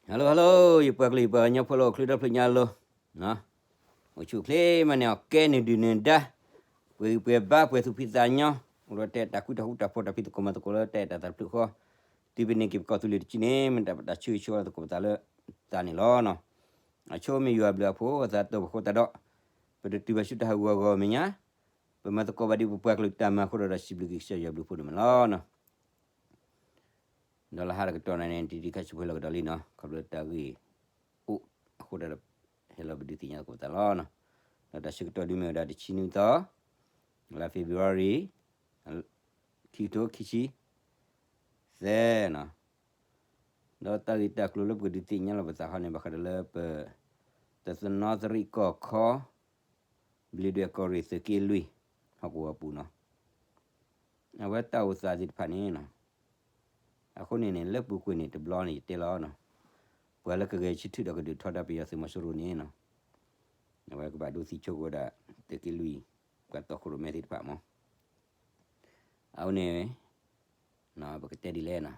Hello hello, ယပှၤကလုာ်ယပှၤကညီဖိလၢအိၣ်ချ့ဒီဖျၢၣ်ညါလိၤ, အိၣ်ဆူၣ်အိၣ်ချ့မးန့ၣ် အီၣ်ကဲန့ၣ်ဒုၣ်န့ၣ်ဒါ, ပှဲၤဂံၢ်ပှဲၤဘါ ပှဲၤသူၣ်ဖှံသးညီ, အိၣ်ဒီးတဲတၢ်ဃူတၢ်ဖိးတၢ်ဖံးသကိးမၤသကိးလၢတဲတၢ်သးတဖျၢၣ်ဃီ, တုၤပန့ၢ်က့ၤပကီၢ်သူလ့ၤတစုန့ၣ် မ့ၢ်တၢ်ပတၢ်ဆၢဂ့ၤဆၢဝါသကိးပသးလၢသးန့ၣ်လီၤ. အဆိမ့ၢ်ယွၤအဘျုးအဖှိၣ် အသးတၢ်ပဃိသတးဒီး, ပတတုၤဘၣ်ဆူတၢ်ဟးဂူာ်ဟးဂီၤမဲာ်ညါ, ပမၤသကိးဘၣ်ဒ်ပပှၤကလုာ်တၢ်မၤအဃိဒီး ဒီးစံးဘျုးက့ၤကစၢ်ယွၤဘျုးဖှိၣ်ဒိၣ်မးလီၤ. ဒီးလၢဟါတကတီၢ်နၤန့ၣ် တံၤတံၤခါဆူဖိလီၤကဒီးလံနီၤ, ခီဖျိတၢ်ဂ့ၢ်အိၣ်အဃိဒီး ဟဲလီၤပဒုးသ့ၣ်ညါသကိးပသးလီၤ. ဒီးတၢ်ဆၢကတီၢ်ဒုးမ့ၢ်ဝဲဒၣ်တဆံနွံသီ, လါ February ခံကထိခံဆံသၢနီၤ, ဒီးတၢ်ဂ့ၢ်တၢ်ကျိၤလၢပကဒုးသ့ၣ်ညါလီၤပသးဟီန့ၣ် ဘၣ်ဃးဒီးလၢပ တသနီသရံၣ်ကီၢ်ခီ ဘျံးဒွဲၣ်ကီၢ်ရ့ၣ်သုးက့လွံၢ် ဟီၣ်ကဝီၤပူၤနီၤ, အဝဲတၢ်အိၣ်သးသ့ၣ်တဖၣ်န့ၣ်နီၤ, အဃိန့ၣ်န့ၣ် လၢပူၤကွံာ်န့ၣ်တဘျီန့ၣ်ယတဲလီၤနီၤ, ပှၤလၢကဂဲၤဆၢထၢၣ်ဒီးကဒုးထီဒါပယီၤသုးမီၤစိရိၤန့ၣ်နီၤ, အဝဲကဘၣ်ဒိသံဆိကမိၣ်ဝဲဒၣ် သုးက့လွံၢ် ပှၤတီခိၣ်ရိၣ်မဲသ့ၣ်တဖၣ်မး, အဝဲန့ၣ် ပကတဲဒ်လဲၣ်နီၤ,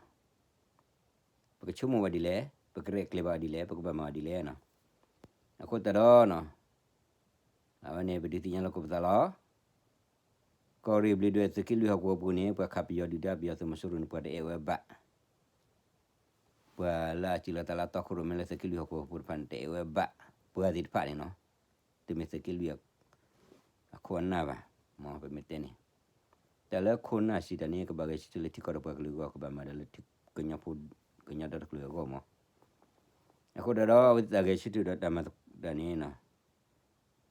ပကဆိကမိၣ်ဝဲဒ်လဲၣ်, ပကရဲၣ်ကျဲၤဘၣ်ဝဲဒ်လဲၣ်, ပကဘၣ်မၤဝဲဒ်လဲၣ်နီၤ, အဃိသတးဒီးနီၤ, အဝဲန့ၣ်ပဒုးသ့ၣ်ညါလီၤကိးပသးလီၤ. ကီၢ်ရ့ၣ်ဘျံးဒွဲၣ်သုးက့လွံၢ်ဟီၣ်ကဝီၤပူၤန့ၣ် ပှၤခးပယီၤဒုၣ်ဒါပယီၤသုးမီၤစိရိၤန့ၣ် ပှၤတအဲၣ်ဝဲဘၣ်, ပှၤလၢအစံးလီၤသးလၢတီခိၣ်ရိၣ်မဲလၢသုးက့လွံၢ်ဟီၣ်ကဝီၤပူၤတဖၣ်န့ၣ် တအဲၣ်ဝဲဘၣ်, ပှၤသ့ၣ်တဖၣ်န့ၣ်နီၤ, တမ့ၢ်သုးက့လွံၢ် အခိၣ်အနၢ်ဘၣ်, မ်ပမ့ၢ်တဲန့ၣ်, တၢ်လၢခိၣ်နၢ်စံးတၢ်န့ၣ် ကဘၣ်ဂဲၤဆၢထၢၣ်လၢထံကီၢ်ဒီးပှၤကလုာ်အဂီၢ်, ကဘၣ်မၤဒီးလၢကညီဖိ, ကညီဒီတကလုာ်အဂီၢ်မး, အဃိသတးဒီး အဝဲသ့ၣ်တၢ်ဂဲၤဆၢထၢၣ်ဒီးတၢ်မၤတၢ်န့ၣ်နီၤ,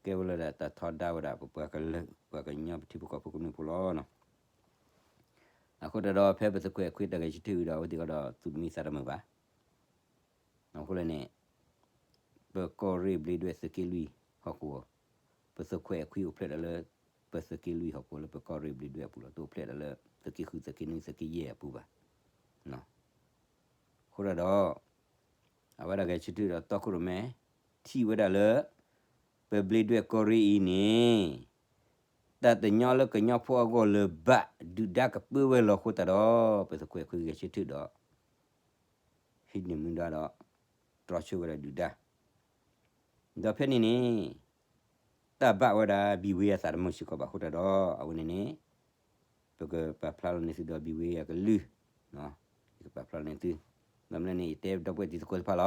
ကဲဝဲလၢဒၣ်တၢ်ထီဒါဝဲဒၣ်ပပှၤကလုာ်, ပှၤကညီပထံဖိကီၢ်ဖိကမျၢၢ်ဖိလီၤနီၤ, အဃိသတးဒီး ဖဲပသုးခွဲးအခွံတၢ်ဂဲၤဆၢထၢၣ်ဝံၤဒီး အဝဲသ့ၣ်ကဒီးသူၣ်တမံသးတမုာ်ဘၣ် အဃိလဲၣ်န့ၣ်, ပကီၢ်ရ့ၣ်ဘျံးဒွဲၣ်သုးက့လွံၢ်ဟီၣ်ကဝီၤ, ပသုးခွဲးအခွံအိၣ်ဖျဲၣ်ဒီးလၢ ပသုးက့လွံၢ်ဟီၣ်ကဝီၤလၢပကီၢ်ရ့ၣ်ဘျံးဒွဲၣ်အပူၤလီၤ, တအိၣ်ဖျဲၣ်ဒီးလၢ သုးက့ဃု သုးက့နွံ သုးက့ယဲၢ်အပူၤဘၣ်. အဃိဒီး အဝဲဒၣ်ဂဲၤဆၢထၢၣ်ဒီးတီခိၣ်ရိၣ်မဲ ထံၣ်ဝဲဒၣ်လၢ ပဘျံးဒွဲၣ်ကီၢ်ရ့ၣ်အံၤန့ၣ် တၢ်တညီလၢကညီဖိအဂီၢ်လၢၤဘၣ်, ဒုၣ်ဒါကပၢဝဲလီၤအဃိသတးဒီး ပသုးခွဲးအခွံဂဲၤဆၢထၢၣ်ဒီး ဟံးန့ၢ်မူဒါဒီး တြီဆၢဝဲဒၣ်ဒုၣ်ဒါ, ဒီးဖဲန့ၣ်န့ၣ် တၢ်ဘၣ်ဝဲဒၣ်ဘံဝ့အသးတမုာ်စ့ၢ်ကီးဘၣ်အဃိသတးဒီး အဝဲန့ၣ်န့ၣ် ပကပာ်ဖျါလီၤန့ၢ်သုဒီးဘံဝ့အကလုၢ်, ယကပာ်ဖျါလီၤန့ၢ်သု, ဘၣ်မနုၤန့ၣ် ယတဲဒီပုၢ်ဝဲၢ်တံၤသကိးတဖၣ်လီ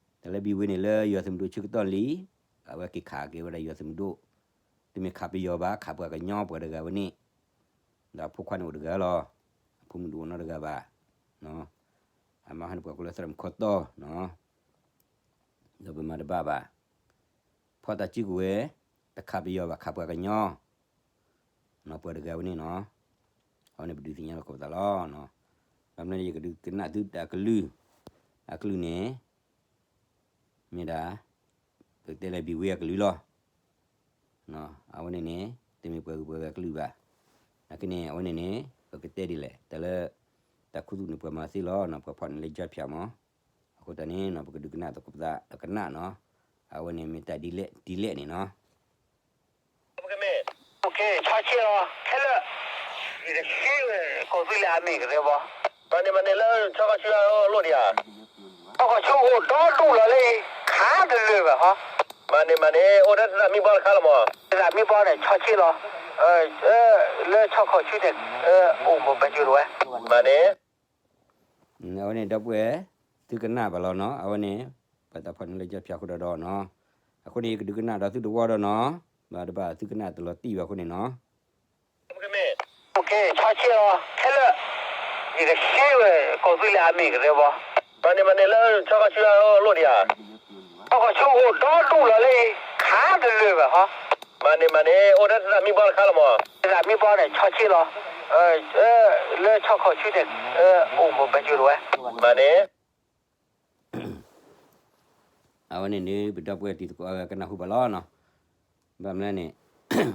ၤ. တၢ်လၢဘံဝ့န့ၣ်လၢယွၤသုးမုၢ်ဒိၣ်ဆၢကတီၢ်လံ, အဝဲက့ၤခးက့ၤဝဲဒၣ်ယွၤသုးမုၢ်ဒိၣ်, တမ့ၢ်ခးပယီၤဘၣ်, ခးပှၤကညီပှၤတဂၤဝဲန့ၣ်, ဒီးအဖိခွါန့ၣ်အိၣ်တဂၤလီၤ, အဖိမုၣ်ဒိၣ်အိၣ်နီတဂၤဘၣ်, အမါဟီန့ၣ်ပှၤကိးလၢသရၣ်မုၣ်ခီတီ, ဒီးပမၤတဘၣ်ဘၣ်, ဖီၣ်တၢ်စုကဝဲၤ, တခးပယီၤဘၣ်, ခးပှၤကညီ ပှၤတဂၤဝဲန့ၣ်နီၤ, အဝဲန့ၣ်ပဒုးသ့ၣ်ညါလီၤကိးပသးလီၤ. ဘၣ်မနုၤန့ၣ် ယကဒုးကနၣ်သုတၢ်ကလုၢ်, အကလုၢ်န့ၣ် မ့ၢ်ဒၣ် ပကတဲလၢဘံဝ့အကလုၢ်လီၤ. အဝဲန့ၣ်န့ၣ် တမ့ၢ်ပှၤဂုၤပှၤဂၤကလုၢ်ဘၣ်. နာ်က့န့ၣ် အဝဲန့ၣ်န့ၣ် ပကတဲဒ်လဲၣ်, တၢ်လၢ တၢ်ခူသူၣ်န့ၣ် ပှၤမၤသ့လီၤ, ပှၤဖီၣ်န့ၢ်လၢယါဖၠးမး, အဃိသတးန့ၣ် ပကဒုးကနၣ်သကိးပသး ကနၣ်နီၤ, အဝဲန့ၣ်မ့ၢ်တၢ်ဒ်လဲၣ်ဒ်လဲၣ်န့ၣ်နီၤ. ဆီဆ့လီၤ ခဲလၢာ်, ယကဆှံဝဲ ကီၢ်သူလ့ၤအမ့ၢ်ကရၢဘီ, မၤန့ၢ်မၤန့ၢ်လၢ ဆီခီဆူအလိၣ်ဒံးဧါ, ဆီခီဆူအိၣ်ဒီဒူၣ်လီၤလၢ ခးတလၢာ်ဘၣ်ဟီ, မၤန့ၢ်မၤန့ၢ် အိၣ်ဒီးသရၣ်မံဘီတခါလီၤမး, သရၣ်မံဘီန့ၣ် ဆီဆ့လီၤ, လၢဆီခီဆူန့ၣ် အိၣ်မ့ၢ်ပှၤကၠိတဝဲ, မၤန့ၢ် အဝဲန့ၣ်ဒီပုၢ်ဝဲၢ် သုကနၣ်ဘၣ်လီၤနီၤ, အဝဲန့ၣ် ပှၤတၢ်ဖီၣ်န့ၢ်လၢယါဖၠးအဃိဒီးနီၤ, အဃိန့ၣ် ယကဒုးကနၣ်ဒီးသုတဝီဒီးနီၤ, ဘၣ်တဘၣ်သုကနၣ်တလီၤတံၢ်ဘၣ်အဃိန့ၣ်နီၤ. ဆီဆ့လီၤ ခဲလၢာ်, ယကဆှံဝဲ ကီၢ်သူလ့ၤအမ့ၢ်ကရၢဘီ, မၤန့ၢ်မၤန့ၢ်လၢ ဆီခီဆူအလိၣ်ဒံးဧါ, ဆီခီဆူအိၣ်ဒီဒူၣ်လီၤလၢ ခးတလၢာ်ဘၣ်ဟီ, မၤန့ၢ်မၤန့ၢ် အိၣ်ဒီးသရၣ်မံဘီတခါလီၤမး, သရၣ်မံဘီန့ၣ် ဆီဆ့လီၤ, လၢဆီခီဆူန့ၣ် အိၣ်မ့ၢ်ပှၤကၠိတဝဲ, မၤန့ၢ် အဝဲန့ၣ်န့ၣ် ပဒီပုၢ်ဝဲၢ်တံၤသကိးအဂၤကနၢ်ဟူဘၣ်လီၤနီၤ, ဘၣ်မနုၤန့ၣ် ကီၢ်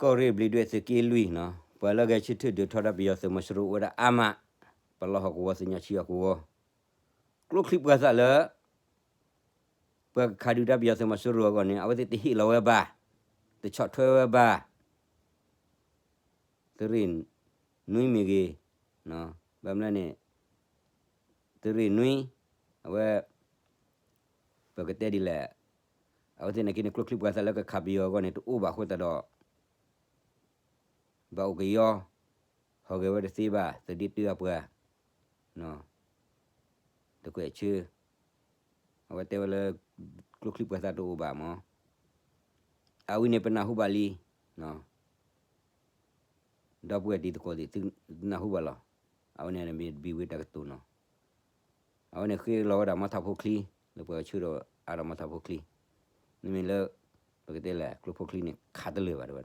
ရ့ၣ်ဘျံးဒွဲၣ်သုးက့လွံၢ်နီၤ, ပှၤလၢဂဲၤဆၢထၢၣ်ဒုးထီဒါပယီၤသုးမီၤစိရိၤအိၣ်ဝဲဒၣ်အါမး, ပလီဟီၣ်ကဝီၤ သ့ၣ်ညါဆံဟီၣ်ကဝီၤ, ကျိချံမျိာ်သၣ်လၢ ပှၤကခးဒုၣ်ဒါပယီၤသုးမီၤစိရိၤအဂီၢ်န့ၣ် အဝဲသ့ၣ်တဟ့ၣ်လီၤဝဲဘၣ်, တဆီၣ်ထွဲဝဲဘၣ်, သုးရ့ၣ်နွံမ့ၢ်ဂ့ၤ, ဘၣ်မနုၤန့ၣ် သုးရ့ၣ်နွံ, အဝဲ ပကတဲဒ်လဲၣ်, အဝဲသ့ၣ်နာ်က့န့ၣ် ကျိချံပှၤသၣ်လၢကခးပယီၤအဂီၢ်န့ၣ် တအိၣ်ဘၣ်အဃိသတးဒီး ဘၣ်အိၣ်ကယီ, ဟီၣ်ဂဲၤဝဲတသ့ဘၣ် သဒ့တုၤအပှၤ, တကွဲးဆၢ, အဝဲတဲဝဲလၢ ကျိချံပှၤသၣ်တအိၣ်ဘၣ်မး, အဝဲန့ၣ်ပနၢ်ဟူဘၣ်လံ, ဒီပုၢ်ဝဲၢ်တံၤသကိးသ့ၣ် သုနၢ်ဟူဘၣ်လီၤ, အဝဲန့ၣ်မ့ၢ်ဘံၣ်ဝ့တၢ်ကတိၤနီၤ, အဝဲန့ၣ်ဃ့လီၤဝဲဒၣ်မီထးဖိချံ, လၢပှၤကဆှၢဒီးအါဒီးမီထးဖိချံ, မ့မ့ၢ်လၢ ပကတဲလဲၣ် ကျိဖိချံန့ၣ် ခးတလၢာ်ဘၣ်တဝဲ,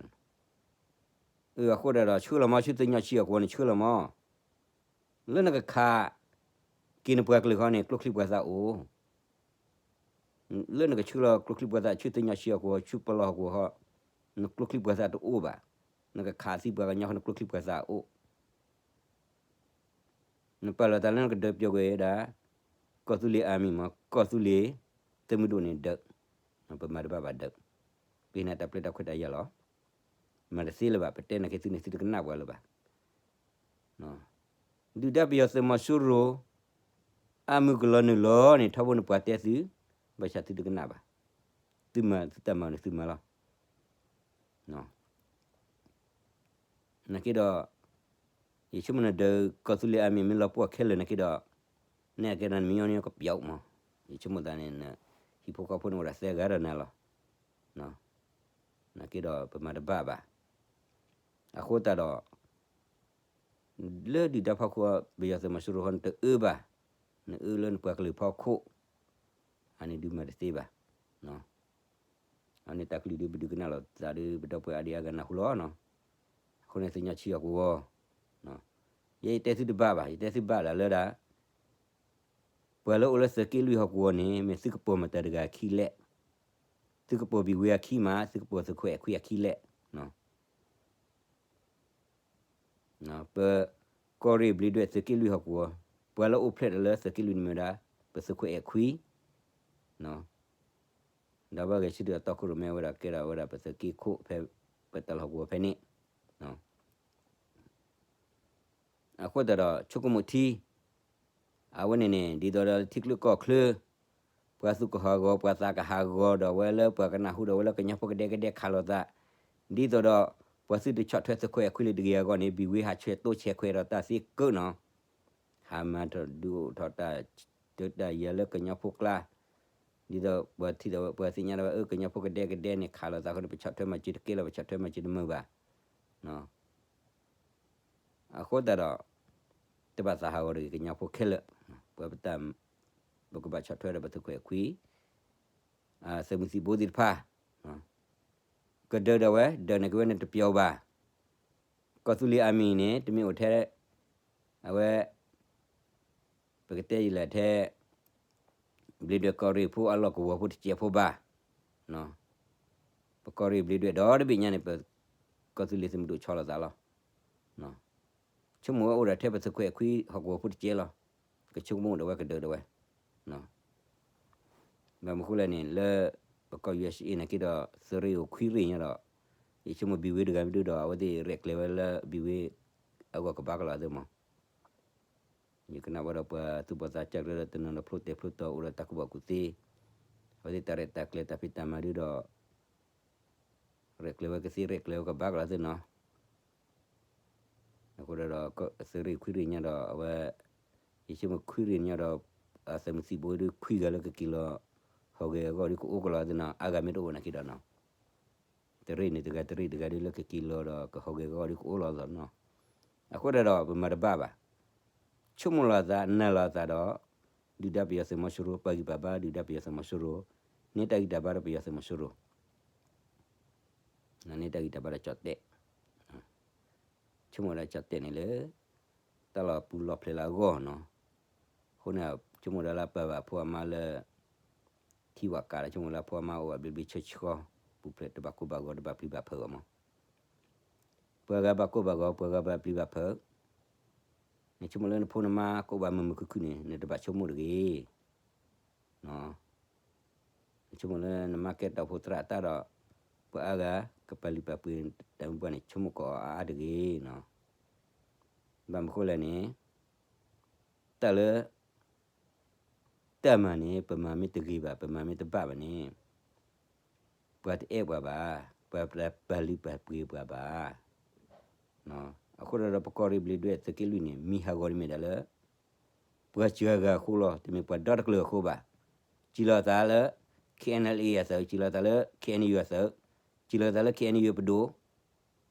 အဃိဒၣ်ဒီး ဆှၢလီၤမီ ဆူသုးညီဆံအီၤကဝီၤန့ၣ် ဆှၢလီၤမီ, လၢနကခးက့ၤနပှၤကလုာ်ဃီန့ၣ် ကျိချံပှၤသၣ်အိၣ်, လၢနကဆှၢလီၤကျိချံပှၤသၣ် ဆူသုးညီဆံအီၤကဝီၤ ဆူပလီၢ်ဟီၣ်ကဝီၤဟီ, နကျိချံပှၤသၣ်တအိၣ်ဘၣ်, နကခးသံပှၤကညီဃီ နကျိချံပှၤသၣ်အိၣ် နပာ်လီၤသးလၢနကဒုးပျီကွံာ်ဝဲဒၣ် ကီၢ်သူလ့ၤအမံၤမး ကီၢ်သူလ့ၤ သုးမုၢ်ဒိၣ်န့ၣ်ဒုး, ပမၤတဘၣ်ဘၣ်ဒုး, ပဟ့ၣ်နၤတၢ်ပျဲတၢ်ခွဲးတၢ်ယာ်လီၤ, မၤတသ့လၢၤဘၣ် ပတဲနာ်က့သုန့ၣ် သုတကနၣ်ပှၤလၢၤဘၣ်, ဒုၣ်ဒါပယီၤသုးမီၤစိရိၤ အါမုၢ်ကလီၤနုာ်လီၤန့ၣ် ထီဘိန့ၣ်ပှၤတဲသု, ဘၣ်ဆၣ်သုတကနၣ်ဘၣ်, သုမၤသုတၢ်မၤန့ၣ်သုမၤလီၤ နာ်က့ဒီး, ယဆိကမိၣ်နဒုးကီၢ်သူလ့ၤအမံၤမ့ၢ်လီၤပှီၢ်ခဲလၢာ်နာ်က့ဒီး, နဲအကဲဒီးနမံၤညီနံၣ်ကပျီမး, ယဆိကမိၣ်သးန့ၣ် ဟံၣ်ဖိဃီဖိန့ၣ်အိၣ်ဒၣ်သၢဂၤဒီးနၤလီၤ, နာ်က့ဒီးပမၤတဘၣ်ဘၣ်, အဃိသတးဒီး လၢဒုၣ်ဒါဖီခိၣ် ပယီၤသုးမီၤစိရိၤဃီနတအၢဘၣ်, နအၢလၢနပှၤကလုာ်ဖီခိၣ်, အန့ၣ်ဒုးမၤတသ့ဘၣ်, အန့ၣ်တၢ်ကလုၢ်ဒုးပဒုးကနၣ်လိာ်သးဒုး ပဒီပုၢ်ဝဲၢ်အါဒံအါဂၤနၢ်ဟူလီၤ, အဃိန့ၣ်သုးညီဆံအီၤကဝီၤ, ယဲယတဲသုတဘၣ်ဘၣ် ယတဲသုဘၣ်ဒၣ်လၢဒၣ် ပှၤလၢအိၣ်လၢသုးက့လွံၢ်ဟီၣ်ကဝီၤန့ၣ် မ့ၢ်သုကပိာ်မတၤတဂၤအခံလဲၣ်, သုကပိာ်ဘံၣ်ဝ့အခံမး သုကပိာ်သုးခိၣ်အဲၣ်ခွံအခံလဲၣ်, ပကီၢ်ရ့ၣ်ဘျံးဒွဲၣ်သုးက့လွံၢ်ဟီၣ်ကဝီၤ, ပှၤလၢအိၣ်ဖျဲၣ်ဒီးလၢသုးက့လွံၢ်န့ၣ်မ့ၢ်ဝဲဒၣ် ပသုးခိၣ်အဲၣ်ခွံ, ဒီးဘၣ်ဂဲၤဆၢထၢၣ်တီခိၣ်ရိၣ်မဲဝဲဒၣ်ကဲထီၣ်ဝဲဒၣ်ပသုးက့ခိၣ်ဖဲ ပတၢ်လီၢ်ဟီၣ်ကဝီၤဖဲန့ၣ် အဃိသတးဒီး ဆိကမိၣ်ထံ, အဝဲန့ၣ်န့ၣ် ဒ်သိးဒီးထံချၢကီၢ်ချၢ, ပှၤသူၣ်ကဟးဂီၤ ပှၤသးကဟးဂီၤ ဒီးဝဲလၢပှၤကနၢ်ဟူဒီးဝဲလၢကညီဖိကဒဲကဒဲခးလိာ်သး, ဒ်သိးဒီး ပှၤသုတဆီၣ်ထွဲသုးခိၣ်အဲၣ်ခွံလၢတဂ့ၤအဂီၢ်န့ၣ် ဘံၣ်ဝ့ဟးဆှဲးတိဆဲးခွဲးဒီးတၢ်သ့ကိးနီၤ, ဟးမၤထီၣ်ဒုးအိၣ်ထီၣ်တၢ် တၢ်ယၤလၢကညီဖိကျါ, ဒ်သိးပှၤထံၣ်ဒီးဝဲ ပှၤသ့ၣ်ညါဒီးဝဲ အၢ ကညီဖိကဒဲကဒဲန့ၣ် ခးလိာ်သးဃိန့ၣ် ပဆီၣ်ထွဲမၤစၢၤတကဲလၢၤ ပဆီၣ်ထွဲမၤစၢၤတမုာ်ဘၣ် အဃိသတးဒီး တဘၣ်သးဟးဂီၤတဂ့ၤ ကညီဖိခဲလၢာ်, ပ ပကဘၣ်ဆီၣ်ထွဲဒီးပသုးခိၣ်အဲၣ်ခွံ, သုးမုၢ်သံၣ်ဘိသ့ၣ်တဖၣ်, ကဒုးဒီးဝဲ ဒုးန့ၢ်က့ၤဝဲန့ၣ်တပျီၤဘၣ်, ကီၢ်သူလ့ၤအမံၤန့ၣ် တမ့ၢ်အိၣ်ထဲ အဝဲ ပကတဲယလဲၣ်ထဲ ဘျံးဒွဲၣ်ကီၢ်ရ့ၣ်ဖိအလီၢ်ကဝီၤဖိတစဲးဖိဘၣ်, ပကီၢ်ရ့ၣ်ဘျံးဒွဲၣ်ဒီတဘ့ၣ်ညါန့ၣ် ပကီၢ်သူလ့ၤသုးမုၢ်ဒိၣ်ဆီလီၤသးလီၤ, ဆိကမိၣ်ဝဲအိၣ်ဒီးထဲပသုးခိၣ်အဲၣ်ခွံဟီၣ်ကဝီၤဖိတစဲးလီၤ, ကဆိကမိၣ်ဒီးဝဲကဒုးဒီးဝဲ ဘၣ်မနုၤဃိလဲၣ်န့ၣ် လၢပကီၢ် ယူအ့ၣ်စ့ၣ်အ့ၣ် နာ်က့ဒီး သုးရ့ၣ်အိၣ်ခွံရ့ၣ်ညါဒီး ယဆိကမိၣ်ဘံၣ်ဝ့တဂၤမ့ၢ်ဒုးဒီး အဝဲသ့ၣ်ရဲၣ်ကျဲၤဝဲလၢဘံၣ်ဝ့အဂီၢ်ကဘၣ်ကလီၤသ့မး, ယကနၣ်ဝဲဒီးပှၤသူၣ်ဘီၣ်သးစၢ်ကျၢၤဒီးတနီၤဒီးဖျိတဲာ်ဖျိတီၤအိၣ်ဒီးတၢ်ကူၣ်ဘၣ်ကူၣ်သ့, အဝဲသ့ၣ်တၢ်ရဲၣ်တၢ်ကျဲၤတၢ်ဖံးတၢ်မၤဒုးဒီး ရဲၣ်ကျဲၤဝဲကသ့ရဲၣ်ကျဲၤဝဲကဘၣ်ကလီၤသ့နီၤ အဃိဒီး သုးရ့ၣ်ခွံရ့ၣ်ညါဒီး အဝဲ ယဆိကမိၣ်ခွံရ့ၣ်ညါဒီး အသုးမုၢ်သံၣ်ဘိဒုးခွံဂၤလၢကက့ၤလီၤဟီၣ်ဂဲၤအဂီၢ်ဒုးကအိၣ်ကလီၤသ့နီၤ အါဂၤမ့ၢ်တအိၣ်နာ်က့ဒီးနီၤ တရ့ၣ်န့ၣ်တဂၤတရ့ၣ်တဂၤဒုးလၢကက့ၤလီၤဒီး ကဟီၣ်ဂဲၤအဂီၢ်ဒုးကအိၣ်လီၤသးနီၤ အဃိဒီး ပမၤတဘၣ်ဘၣ် ဆိကမိၣ်လီၤသးနာ်လီၤသးဒီး ဒုၣ်ဒါပယီၤသုးမီၤစိရိၤ ပာ်ဂံၢ်ပာ်ဘါဒုၣ်ဒါပယီၤသုးမီၤစိရိၤ န့ၢ်တၢ်ဂံၢ်တၢ်ဘါဒီးပယီၤသုးမီၤစိရိၤ န့ၢ်တၢ်ဂံၢ်တၢ်ဘါဒီးကၠီၣ်တဲၣ် ဆိကမိၣ်ဒီးကၠီၣ်တဲၣ်န့ၣ်လၢ တၢ်လီၢ်ပူၤလီၢ်ဖျဲးလၢအဂီၢ်နီၤ အဃိန့ၣ် ဆိကမိၣ်ဒီးလၢပၢ်ဘၣ်ဖိအမါလၢ ထံဝၣ်ကးဒီးဆိကမိၣ်လၢဖိအမါအိၣ်ဘၣ်ဘျ့ဘျ့ဆှီဆှီ ပူၤဖျဲးတဘၣ်ကိၢ်ဘၣ်ဂီၤတဘၣ်ပျံၤဘၣ်ဖုးဘၣ်မး ပှၤဂၤဘၣ်ကိၢ်ဘၣ်ဂီၤ ပှၤဂၤဘၣ်ပျံၤဘၣ်ဖုး နဆိကမိၣ်လၢနဖိနမါကိၢ်ဘၣ်မုာ်မုာ်ခုၣ်ခုၣ်န့ၣ် နတဘၣ်ဆိကမိၣ်တဂ့ၤ နဆိကမိၣ်လၢနမါကဲတၢ်အိၣ်ဖှိၣ်သရၣ်အတၢ်ဒီး ပှၤအါဂၤ ကပာ်လုၢ်ပာ်ပှ့ၤတၢ်မုၢ်ပှၢ်န့ၣ် ဆိကမိၣ်ကိးအါအါတဂ့ၤနီၤ ဘၣ်မနုၤဃိလဲၣ်န့ၣ် တၢ်လၢ တၢ်မၤန့ၣ် ပမၤမ့ၢ်တဂ့ၤဘၣ် ပမၤမ့ၢ်တဘၣ်ဘၣ်န့ၣ် ပှၤတအဲၣ်ပှၤဘၣ်, ပှၤပာ်လုၢ်ပာ်ပှ့ၤပှၤဘၣ်. အဃိဒီးပကီၢ်ရ့ၣ်ဘျ့းဒွဲၣ်သုးက့လွံၢ်န့ၣ် မံၤဟးဂီၤန့ၣ်မ့ၢ်ဒၣ်လၢ ပှၤစှၤဂၤအဃိလီၤ, တမ့ၢ်ပှၤဒီတကလုာ်အဃိဘၣ်. စံးလီၤသးလၢ K N L A အသုး, စံးလီၤသးလၢ K N U အသုး, စံးလီၤသးလၢ K N U ပဒိၣ်,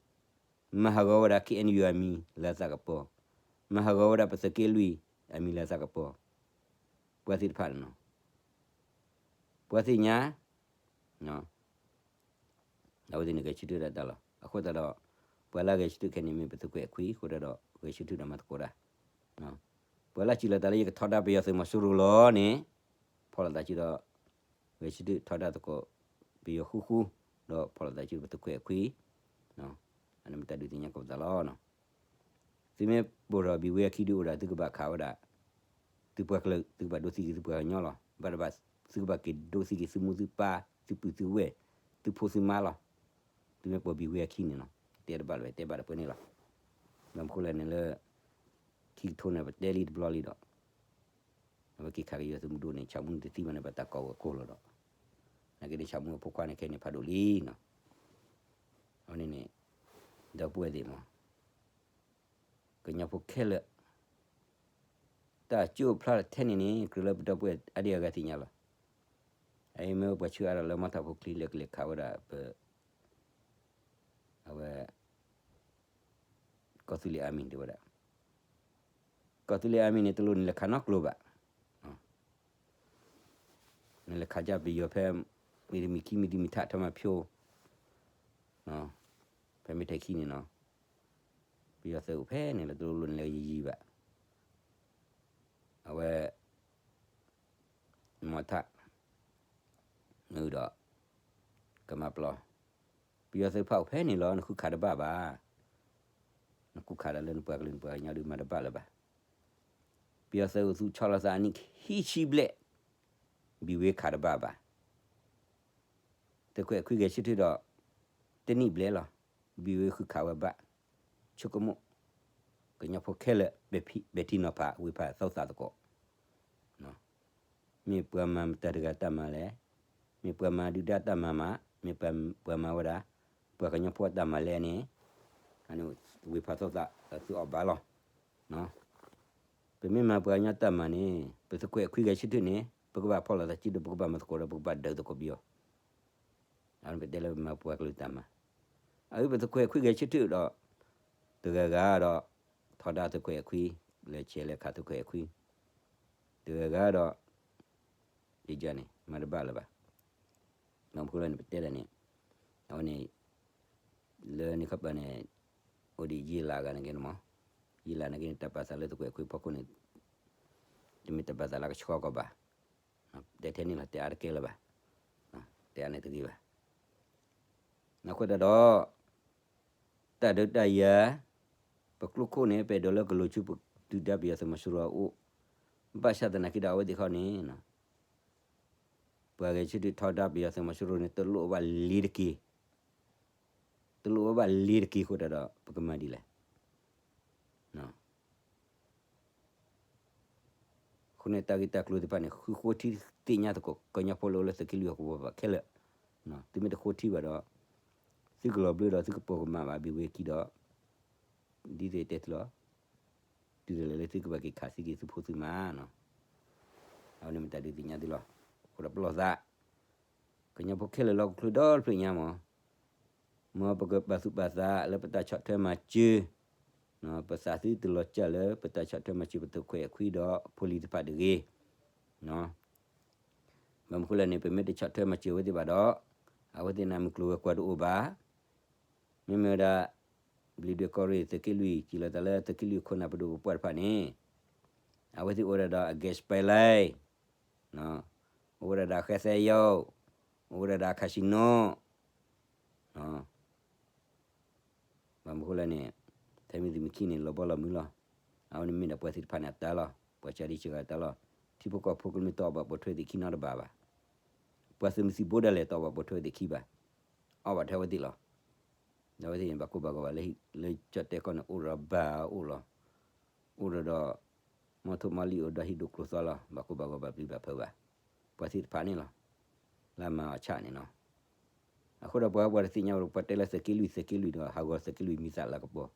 မၤဟးဂီၤဝဲဒၣ် K N U အမံၤလၢသးကပီၤ, မၤဟးဂီၤဝဲဒၣ်ပသုးက့လွံၢ်အမံၤလၢသးကပီၤ, ပှၤသ့ၣ်တဖၣ်န့ၣ်လီၤ. ပှၤသ့ၣ်ညါ အဝဲသ့ၣ်န့ၣ်ဂဲၤဆၢထၢၣ်ဒၣ်တၢ်လီၤ. အဃိသတးဒီး ပှၤလၢအဂဲၤဆၢထၢၣ်ခဲအံၤန့ၣ် မ့ၢ်ပသုးခွဲးအခွံ, အဃိသတးဒီး ဂဲၤဆၢထၢၣ်ဒီးမၤသကိးတၢ်. ပှၤလၢစံးလီၤသးလၢယကထီဒါပယီၤသုးမီၤစိရိၤလီၤန့ၣ် ဖီၣ်လိာ်သးစုဒီး ဂဲၤဆၢထၢၣ်ထီဒါသကိး ပယီၤဃူဃူ, ဒီးဖီၣ်လိာ်သးစုပသုးခွဲးအခွံ, အန့ၣ်မ့ၢ်တၢ်ဒုးသ့ၣ်ညါကိးပသးလီၤ. သုမ့ၢ်ပိာ်ထီၣ်ဘံၤဝ့အခံဒုးအိၣ်ဒၣ် သုကဘၣ်ခးဝဲဒၣ် သုပှၤကလုာ် သုကဘၣ်ဒိးသံက့ၤသုပှၤကညီလီၤ. ဘၣ်တဘၣ် သုကဘၣ်က့ၤဒိးသံက့ၤသုမိၢ်သုပၢ် သုပုၢ်သုဝဲၢ် သုဖိသုမါလီၤ. သုမ့ၢ်ပိာ်ဘံၤဝ့အခံန့ၣ်လီၤ. တဲတဘၣ်လၢၤဝဲ တဲဘၣ်ဒီးပှဲၤန့ၣ်လီၤ. ဘၣ်မနုၤဃိလဲၣ်န့ၣ်လၢ ခံကထိန့ၣ် ပတဲလံတဘျီလံဒီး အဝဲက့ၤခးက့ၤယွၤသုးမုၢ်ဒိၣ်န့ၣ် ဆၣ်မူန့ၣ်တသံဘၣ်န့ၣ် ဘၣ်တၢ်ကိးဝဲကိၢ်လီၤဒီး နာ်က့န့ၣ်ဆၣ်မူအဖိခွါန့ၣ်ခဲအံၤန့ၣ်ဖးဒိၣ်လံနီၤ. အဝဲန့ၣ်န့ၣ် ဒီပုၢ်ဝဲၢ်သ့ၣ်မး ကညီဖိခဲလၢာ် တၢ်ကၠိဖျါထဲန့ၣ်န့ၣ် ကြၢးလၢပဒီပုၢ်ဝဲၢ်အါဒံအါဂၤသ့ၣ်ညါလီၤ. အအံၤမ့ၢ်ပှၤဆှၢအါထီၣ်လၢမီထီၣ်ဖိချံလၢကလဲၤခးဝဲဒၣ်ပ အဝဲ ကီၢ်သူလ့ၤ army တဲဝဲဒၣ် ကီၢ်သူလ့ၤ army န့ၣ် တလိၣ်နလဲၤခးနီတကျိၤဘၣ်. နလဲၤခးကၢ်ပယီၤဖဲ မံၤတမံၤခံ မံၤတမံၤထး ထီမးဖျိ ဖဲမ့ၢ်ထဲခံန့ၣ်နီၤ ပယီၤသုးအိၣ်ဖဲန့ၣ်လီၤ တလိၣ်လိၣ်နလဲၤယံၤယံၤဘၣ်. အဝဲ မီထး မ့ၢ်ဒီး ကမၤပျီ ပယီၤသုးဖးအိၣ်ဖဲန့ၣ်လီၤ နဃုခးတဘၣ်ဘၣ်. နဃုခးဒီးလၢနပှၤကလုာ်နပှၤကညီဒုးမၤတဘၣ်လၢၤဘၣ်. ပယီၤသုးအိၣ်သူၣ်ဆီလီၤသးအနံၣ်ခံဆံဘျဲၣ် ဘံၤဝ့ခးတဘၣ်ဘၣ်. သုးခွဲးအခွံဂဲၤဆၢထၢၣ်ဒီး တနံၣ်ဘျဲၣ်လီၤ ဘံၤဝ့ဃုခးဝဲဘၣ်. ဆိကမိၣ် ကညီဖိခဲလၢာ် ပဲာ်ထံနီၤဖး ဝ့ၢ်ဖးသီသးသကိး မ့ၢ်ပှၤမၤတၢ်တဂၤတၢ်မၤလဲၣ်, မ့ၢ်ပှၤမၤဒုၣ်ဒါတၢ်မၤမး, မ့ၢ်ပှၤမၤဝဲဒၣ် ပှၤကညီဖိအတၢ်မၤလဲၣ်န့ၣ်, ဝ့ၢ်ဖးသီသးသုအီၣ်ဘၣ်လီၤ. ပမ့ၢ်မၤပှၤကညီတၢ်မၤန့ၣ် ပသုးခွဲးအခွံဂဲၤဆၢထၢၣ်န့ၣ် ပကဘၣ်ဖီၣ်လိာ်သးစုဒီး ပကဘၣ်မၤသကိးဒီး ပကဘၣ်ဒုးသကိးပယီၤ အဝဲပတဲလၢပမၤပှၤကလုာ်တၢ်မၤ, အဝဲပသုးခွဲးအခွံဂဲၤဆၢထၢၣ်ဒီး တဂၤဂၤဒီး ထီဒါသုးခွဲးအခွံ, လဲၤဆဲးလဲၤခးသုးခွဲးအခွံ, တဂၤဂၤဒီး ယယၤန့ၣ် မၤတဘၣ်လၢၤဘၣ်. ဘၣ်မနုၤဃိလဲၣ်န့ၣ် ပတဲဒၣ်န့ၣ် အဝဲန့ၣ် လၢန့ၣ်ခီပၤန့ၣ် အိၣ်ဒံးယ့လးဂၤန့ၣ်က့န့ၣ်မး, ယ့လးန့ၣ်က့န့ၣ် တၢ်ပာ်သးလၢသုးခွဲးအခွံဖီခိၣ်န့ၣ် တမ့ၢ်တၢ်ပာ်သးလၢကဆှီကီးဘၣ်, တဲထဲန့ၣ်လီၤ တဲအါတကဲလၢၤဘၣ်, တဲအါန့ၣ်တဂ့ၤဘၣ်. အဃိသတးဒီး တၢ်ဒုးတၢ်ယၤ ပကျိခိၣ်န့ၣ် ပအဲၣ်ဒိးလၢကလိၤဆူပဒုၣ်ဒါပယီၤသုးမီၤစိရိၤအအိၣ်, ဘၣ်ဆၣ်သနာ်က့ဒီးအဝဲသ့ၣ်ခီန့ၣ် ပှၤဂဲၤဆၢထၢၣ်ထီဒါပယီၤသုးမီၤစိရိၤန့ၣ် တလိၣ်ဝဲဘၣ်လ့ၤတက့ၢ်, တလိၣ်ဝဲဘၣ်လ့ၤတက့ၢ်အဃိသတးဒီး ပကမၤဒ်လဲၣ်. အဃိန့ၣ်တၢ်ဂ့ၢ်တၢ်ကျိၤသ့ၣ်တဖၣ်န့ၣ် ဃုဃိထံသ့ၣ်ညါသကိး ကညီဖိလၢအိၣ်လၢသုးက့လွံၢ်ဟီၣ်ကဝီၤဘၣ်ခဲလၢာ်, သုမ့ၢ်တဃိထံဘၣ်ဒီး သုကလီၤဘျၢဒီးသုကပိာ်ကမၣ်ဘၣ်ဘံၤဝ့ခံဒီး ဒ်သိးတဲသုလီၤ, တုၤဒၣ်လဲာ်လၢသုကဘၣ်က့ၤခးသံက့ၤသုဖိသုမါနီၤ, အဝဲန့ၣ်မ့ၢ်တၢ်ဒုးသ့ၣ်ညါသုလီၤ. အဃိဒီးပလီၢ်သး ကညီဖိခဲလၢာ်လၢဟီၣ်ခိၣ်ချၢဒီတဖျၢၣ်ညါမး မ်ပကပာ်သူၣ်ပာ်သးလၢပတၢ်ဆီၣ်ထွဲမၤစၢၤ, ပသးသုတလီၤစၢ်လၢပတၢ်ဆီၣ်ထွဲမၤစၢၤပသုးခွဲးအခွံဒီးဖိလံၤတဖၣ်တဂ့ၤ. ဘၣ်မနုၤဃိလဲၣ်န့ၣ် ပမ့ၢ်တဆီၣ်ထွဲမၤစၢၤအဝဲသ့ၣ်ဘၣ်ဒီး အဝဲသ့ၣ်န့ၣ်မုၢ်ကျိၤဝဲၤကွာ်တအိၣ်ဘၣ်. မ့မ့ၢ်ဝဲဒၣ် ဘျံးဒွဲၣ်ကီၢ်ရ့ၣ်သုးက့လွံၢ် စံးလီၤသးလၢသုးက့လွံၢ်ခိၣ်နၢ်ပဒိၣ်ပပှၢ်တဖၣ်န့ၣ် အဝဲသ့ၣ်အိၣ်ဝဲဒၣ်ဒီးအ gas pipeline အိၣ်ဝဲဒၣ်ဒီးအဃဲသဲယိာ်, အိၣ်ဝဲဒၣ်ဒီးအ casino ဘၣ်မနုၤဃိလဲၣ်န့ၣ် ထဲမ့ၢ်တမံၤခံန့ၣ် လီၤဘီလီၤမုၢ်လီၤ. အဝဲန့ၣ်မ့ၢ်ဒၣ်ပှၤသ့ၣ်တဖၣ်န့ၣ်အတၢ်လီၤ. ပှၤစှၤဒံစှၤဂၤအတၢ်လီၤ. ထံဖိကီၢ်ဖိကမျၢၢ်တအီၣ်ဘၣ်ပိာ်ထွဲသ့ၣ်ခံနီတဘ့ၣ်ဘၣ်. ပှၤသုးမုၢ်သံၣ်ဘိဒၣ်လဲာ်တအီၣ်ဘၣ်ပိာ်ထွဲသ့ၣ်ခံဘၣ်. အီၣ်ဘၣ်ထဲအဝဲသ့ၣ်လီၤ. ဒီးအဝဲသ့ၣ်န့ၣ် ဘၣ်ကိၢ်ဘၣ်ဂီၤဘၣ်လၢ လၢကၠီၣ်တဲၣ်ကီၢ်န့ၣ် အိၣ်ဒီးဘၣ်အိၣ်လီၤ. အိၣ်ဒီးဒီး မီထိၣ်မီလံၤအိၣ်ဒီးဟံၣ်ဒိၣ်ကျိၤသီလီၤ, ဘၣ်ကိၢ်ဘၣ်ဂီၤဘၣ်ပျံၤဘၣ်ဖုးဘၣ်, ပှၤသ့ၣ်တဖၣ်န့ၣ်လီၤ, လၢမၤအီၤဆၣ်န့ၣ်နီၤ. အဃိဒီးပှၤပှၤတသ့ၣ်ညါ ပှၤတဲလၢသုးက့လွံၢ်သုးက့လွံၢ်ဒီး ဟးဂီၤသုးက့လွံၢ်မံၤသၣ်လၤကပီၤ,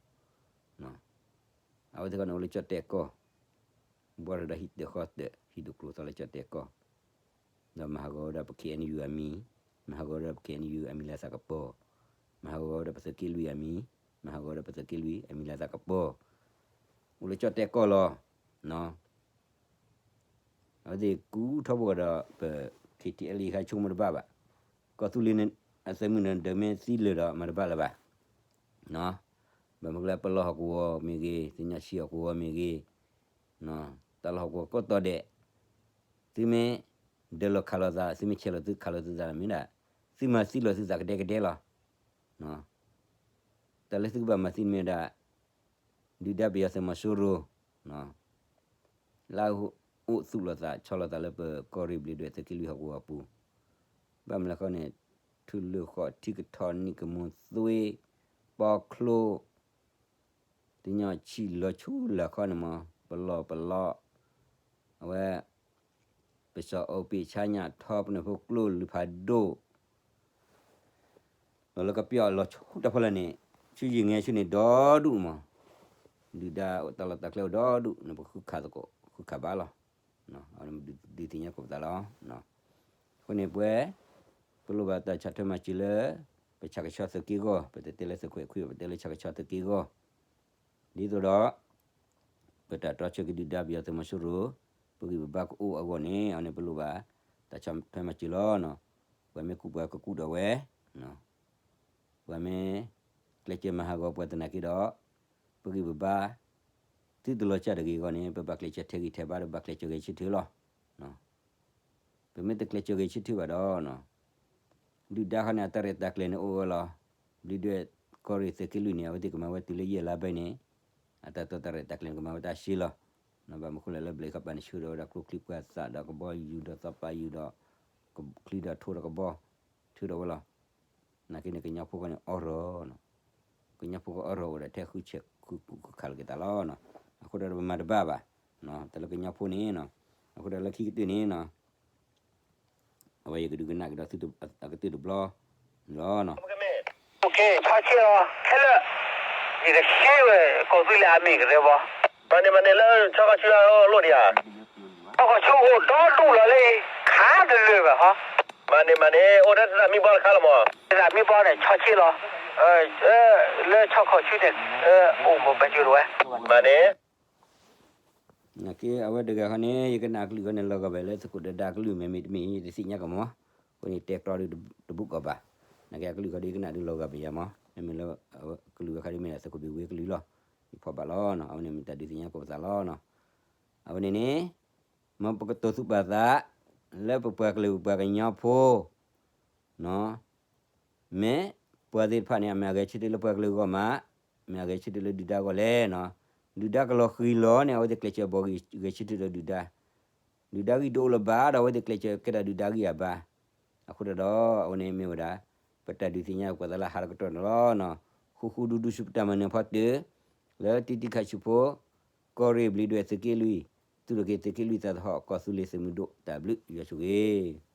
အဝဲသ့ၣ်တခီန့ၣ် အိၣ်လၢကၠီၣ်တဲာ်ကီၢ်, ဘှီထီၣ်ဒီးဟံၣ်တၢၣ်ဃီတၢၣ် ဟံၣ်ဒိၣ်ကျိၤသီလၢကၠီၣ်တဲာ်ကီၢ်, ဒီးမၤဟးဂီၤဝဲဒၣ်ပ ခ့ၣ်အဲၣ်ယူၣ် အမံၤ, မၤဟးဂီၤဝဲဒၣ်ပ ခ့ၣ်အဲၣ်ယူၣ် အမံၤလၤသၣ်ကပီၤ, မၤဟးဂီၤဝဲဒၣ်ပသုးက့လွံၢ်အမံၤ, မၤဟးဂီၤဝဲဒၣ်ပသုးက့လွံၢ်အမံၤလၤသၣ်ကပီၤ, အိၣ်လၢကၠီၣ်တဲာ်ကီၢ်လီၤ. အဝဲသ့ၣ်ကူထီဘိဒီး ပ ခ့ၣ်ထံၣ်အဲလ်အံၤ ဟဲဆိကမိၣ်တဘၣ်ဘၣ်, ကီၢ်သူလ့ၤန့ၣ် အသုးမုၢ်နၤဒၢးမ့ၢ်သံလၢာ်ဒီးမၤတဘၣ်လၢၤဘၣ်, ဘၣ်မနုၤလဲၣ် ပလီၢ်ဟီၣ်ကဝီၤမ့ၢ်ဂ့ၤ, သ့ၣ်ညါဆံးဟီၣ်ကဝီၤမ့ၢ်ဂ့ၤ, တၢ်လီၢ်ဟီၣ်ကဝီၤကိးတီၤဒဲး, သုမ့ၢ်ဒၢးလီၤခးလိာ်သး သုမ့ၢ်ဆဲးလီၤသုခးလိာ်သုသးမ့ၢ်ဒၣ်, သုမၤသံလီၤသုသးကဒဲကဒဲလီၤ. တၢ်လၢသုကဘၣ်မၤသံမ့ၢ်ဝဲဒၣ် ဒုၣ်ဒါပယီၤသုးမီၤစိရိၤ လၢအအိၣ်သူၣ်လိာ်သးဆီလိာ်သးလၢပကီၢ်ရ့ၣ်ဘျ့းဒွဲၣ်သုးက့လွံၢ်ဟီၣ်ကဝီၤအပူၤ, ဘၣ်မနုၤလဲၣ်ဃီန့ၣ် ထူလၢၢ်ဃီၣ်ထံကထီၣ်နံၣ်ကမူၤသွ့ ပီချိ တညီဆံၣ်လီၤဆူလၢၢ်ခီန့ၣ်မး ပလီၢ်ပလီၢ်, အဝဲ ပစီၤအီပ့းဆါညၣ်ထီ ပနၢ်ဖိကျိလုၢ်ဖးဒိၣ် လီၤလၢကပျီလီၤဆူတၢ်ဖီလာ်န့ၣ် ဆူယံာ်ငဲဆူန့ၣ်ဒီဒူၣ်မး, ဒုၣ်ဒါအိၣ်တၢ်လီၢ်တၢ်ကျဲအိၣ်ဒီဒူၣ် နပဃုခးသကိး ဃုခးဘၣ်လီၤ. ဒုးသ့ၣ်ညါကိးပသးလီၤ. အဃိန့ၣ်ပဝဲ ပလိၣ်ဘၣ်တၢ်ဆီၣ်ထွဲမၤစၢၤလၢ ပဆၣ်ကဆီသုးက့အဂီၢ်, ပတတဲလၢသုးခွဲးခွံဘၣ် ပတဲလၢဆၣ်ကဆီသုးက့အဂီၢ်, ဒ်သိးဒီး ပတၢ်တြီဆၢက့ၤဒုၣ်ဒါပယီၤသုးမီၤစိရိၤ ပဂံၢ်ပဘါကအိၣ်အဂီၢ်န့ၣ် အဝဲန့ၣ်ပလိၣ်ဘၣ် တၢ်ဆီၣ်ထွဲမၤစၢၤလီၤ. ပှၤမ့ၢ်ကူၣ်ပှၤကကူၣ်ဒီးဝဲ, ပှၤမ့ၢ် ကျဲးစၢးမၤဟးဂီၤပှၤသနာ်က့ဒီး ပဂံၢ်ပဘါ သုတလီၤစၢ်တဂ့ၤအဂီၢ်န့ၣ် ပဘၣ်ကျဲးစၢးထဲးဂံၢ်ထဲးဘါဒီး ဘၣ်ကျဲးစၢးဂဲၤဆၢထၢၣ်လီၤ. ပမ့ၢ်တကျဲးစၢးဂဲၤဆၢထၢၣ်ဘၣ်ဒီး ဒုၣ်ဒါခီန့ၣ် အတၢ်ရဲၣ်တၢ်ကျဲၤန့ၣ်အိၣ်ဝဲလီၤ. ဘျ့းဒွဲၣ်ကီၢ်ရ့ၣ်သုးက့လွံၢ်န့ၣ် အဝဲသ့ၣ်ကမၤဝဲတုၤလၢယဲၢ်လါဘဲန့ၣ် အတၢ်တိာ်တၢ်ရဲၣ်တၢ်ကျဲၤန့ၣ် ကမၤဝဲတၢ်ရှဲလီၤ. ဘၣ်မနုၤဃိလဲၣ်လၢဘျဲၣ်ခီပၤန့ၣ် ဆှၢထီၣ်ဝဲဒၣ်ကျိချံမျိာ်သၣ်ဒီးကဘီယူၤဒီးသီပၤယူၤဒီး ချံဒီးထိဒီးကဘီ ဆှၢထီၣ်ဝဲလီၤ. နာ်က့န့ၣ် ကညီဖိဃီန့ၣ်အီၣ်ရီၤ ကညီဖိကအီၣ်ရီၤအိၣ်ဒီးထဲဃုဆဲးဃုကူၣ်ဃုခးလီၤက့ၤသးလီၤ. အဃိဒီးပမၤတဘၣ်ဘၣ်. တၢ်လၢကညီဖိန့ၣ် အဃိဒီးလၢခံကတၢၢ်န့ၣ် အဝဲယကဒုးကနၣ်ကဒီးသုအကတၢၢ်တဘျီလီၤ. ဆီဆ့လီၤ ခဲလၢာ် ယကဆှၢဝဲ ကီၢ်သူလ့ၤအမံၤကရၢဘီ မၤန့ၢ်မၤန့ၢ်လၢဆီခီဆူအလိၣ်ဒံးဧါ ဆီခီဆူအိၣ်ဒီဒူၣ်လီၤလၢ ခးတလၢာ်ဘၣ်ဟီ မၤန့ၢ်မၤန့ၢ် အိၣ်ဒီးသရၣ်မံဘီတခါလီၤမး သရၣ်မံဘီန့ၣ် ဆီဆ့လီၤ လၢဆီခီဆူန့ၣ် အိၣ်မ့ၢ်ဘၣ်ကၠိတဝဲ မၤန့ၢ် နာ်က့အဝဲတဂၤဃီန့ၣ် ယကနၣ်အကလုၢ်ဃီန့ၣ် လီၤဂာ်ဘၣ်လၢသုးခိၣ်ဒၢဒါကလုၢ် မ့မ့ၢ်တမ့ၢ် ယတသ့ၣ်ညါကမီၤ, အဃိန့ၣ်တဲကြီဒုးတဘူးကီးဘၣ်, နာ်က့အကလုၢ်ဃီဒီးယကနၣ်ဒုးလီၤဂာ်ဘၣ်ယၤမီၤ, မ့မ့ၢ်လၢကလုၢ်ဝဲခါဒ်မ့ၢ်ဒၣ်သုးခိၣ်ဘံၣ်ဝ့ကလုၢ်လီၤ, ယဖီၣ်ဘၣ်လီၤနီၤ, အဝဲန့ၣ်မ့ၢ်တၢ်ဒုးသ့ၣ်ညါကိးပသးလီၤနီၤ, အဝဲန့ၣ်န့ၣ် မ်ပကတိၤသူၣ်ပာ်သး လၢပပှၤကလုာ်ပှၤကညီဖိ မ့ၢ်ပှၤသ့ၣ်တဖၣ်န့ၣ် အမ့ၢ်အဂဲၤဆၢထၢၣ်လၢပှၤကလုာ်အဂီၢ်မး, မ့ၢ်အဂဲၤဆၢထၢၣ်လၢဒုၣ်ဒါအဂီၢ်လဲၣ်နီၤ, ဒုၣ်ဒါကလီၤဃံၤလီၤန့ၣ် အဝဲသ့ၣ်ကျဲးစၢးဘီၣ်ဂံၢ်ဂဲၤဆၢထၢၣ်ဒီးဒုၣ်ဒါ, ဒုၣ်ဒါဂံၢ်ဒိၣ်လၢၤဘၣ်ဒီး အဝဲသ့ၣ်ကျဲးစၢးကဲထီၣ်ဒုၣ်ဒါဂံၢ်အဘါ, အဃိဒီး အဝဲန့ၣ်မ့ၢ်ဝဲဒၣ် ပတၢ်ဒုးသ့ၣ်ညါပှၤသးလၢဟါတကတီၢ်န့ၣ်လီၤနီၤ, ဃူဃူဒူဒူဆူပတၢ်မၤနၢၤဖီတၢၢ်, လၢတံၤတံၤခးဆူဖိ, ကီၢ်ရ့ၣ်ဘျံးဒွဲၣ်သုးက့လွံၢ်, သုးရ့ၣ်က့ၤသုးက့လွံၢ်သးသဟီၣ် ကီၢ်သူလ့ၤသုးမုၢ်ဒိၣ်တၢ်ဘျုးယွၤဆိၣ်ဂ့ၤ